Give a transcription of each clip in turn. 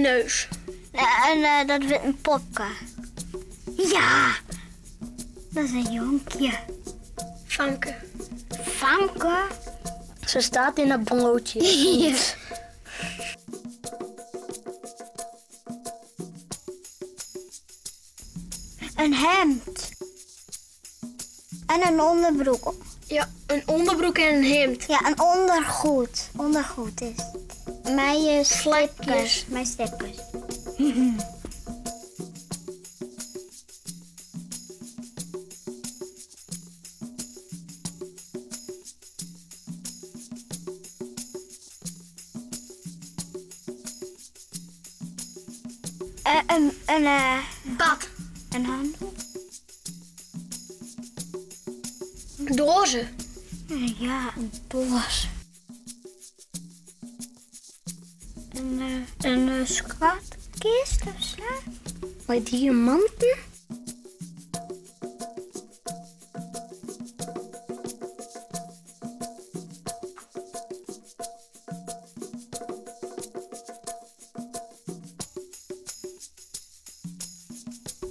neus. En eh, dat wurdt in popke. Ja, dat is in jonkje. Famke. Famke? Ze staat in het broodje. Een hemd. En een onderbroek. Ja, een onderbroek en een hemd. Ja, een ondergoed. Ondergoed is het. Mijn eh, slipkes. Mijn slipkes. Eh, een, een, eh, Bad. een handdoek. Dozen. Ja, een doos. Een, eh, een eh, schatkist of zo? Met diamanten?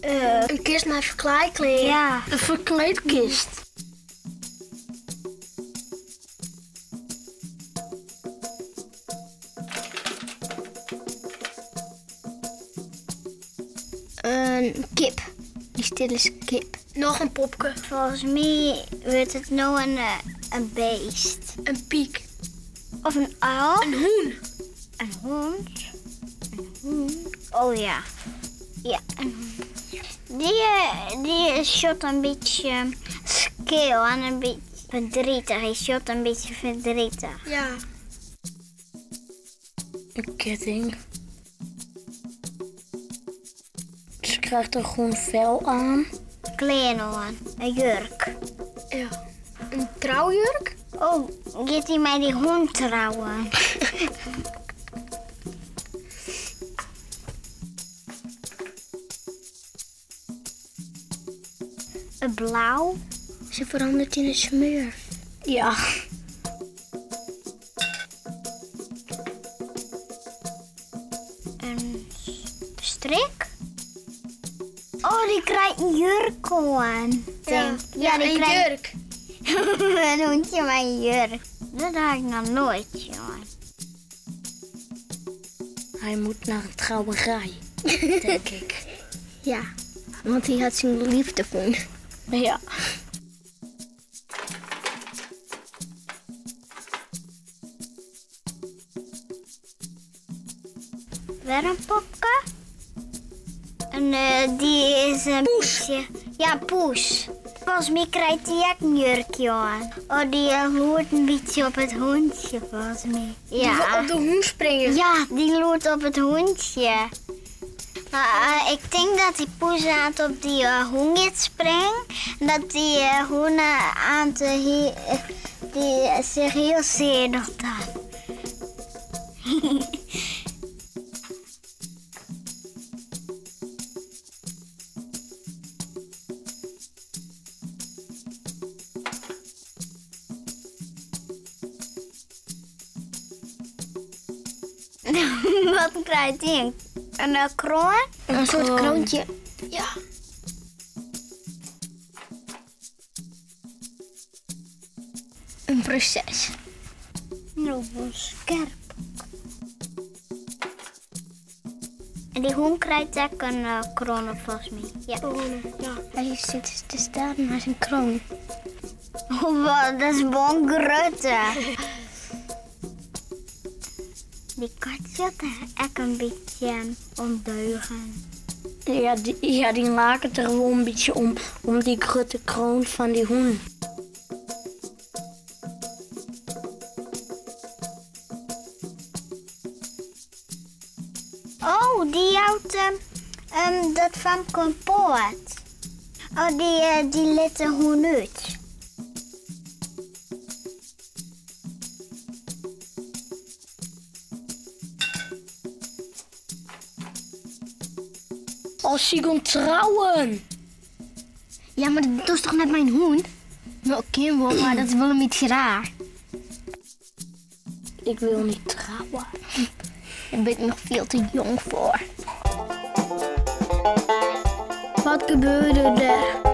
Eh, Een kist met verkleedkleren. ja. Een verkleedkist. Een kip. Die stille is kip. Nog een popke. Volgens mij wordt het nou een, eh, een beest. Een piek. Of een uil. Een hoen. Een hond. Een hond. Oh ja. Ja, een hond. Die, eh, die shot een beetje skeel en een beetje verdrietig. Hij shot een beetje verdrietig. Ja. Een ketting. Ze krijgt een groen vel aan. Kleren aan. Een jurk. Ja. Een trouwjurk. Oh, gaat hij mij die hond trouwen? Een blauw. Ze verandert in een smurf. Ja. Een strik. Oh, die krijgt een jurk aan. Denk. ik. Ja, die een krijgt jurk. een hondje met een jurk. Dat had ik nog nooit, jongen. Hij moet naar een trouwerij, denk ik. Ja, want hij had zijn liefde gevonden. Ja. Weer een popke. En eh, die is een Poes. beetje... Ja, poes. Volgens mij krijgt die ook een jurkje aan. Oh, die eh, loert een beetje op het hondje, volgens mij. Die wil Ja. op de hoen springen. Ja, die loert op het hondje. Nou, eh, ik denk dat die poes aan het op die eh, hoen gaat springen. En dat die eh, hoen eh, aan het, eh, he- eh, die eh, zich heel zeer nog dan. Wat krijgt die? Een, een eh, kroon? Een soort kroontje. Ja. Een prinses. Nou, scherp. En die hoen krijgt ook een eh, kroon op, volgens mij. Ja. Ja. Hij zit te staan naar zijn kroon. Oh, wat, dat is bon grote. Die kat zit echt een beetje ondeugend. Ja, die, ja, die laken er gewoon een beetje om, om die grote kroon van die hoen. Oh, die houdt ehm, ehm, dat van kompoot. Oh, die, eh, die let de hoen uit. Als ze kon trouwen. Ja, maar dat is toch net mijn hoen? Wel, kind wel, maar dat is wel een beetje raar. Ik wil niet trouwen. Dêr bin ik noch fiel te jong foar. Wat gebeurde der?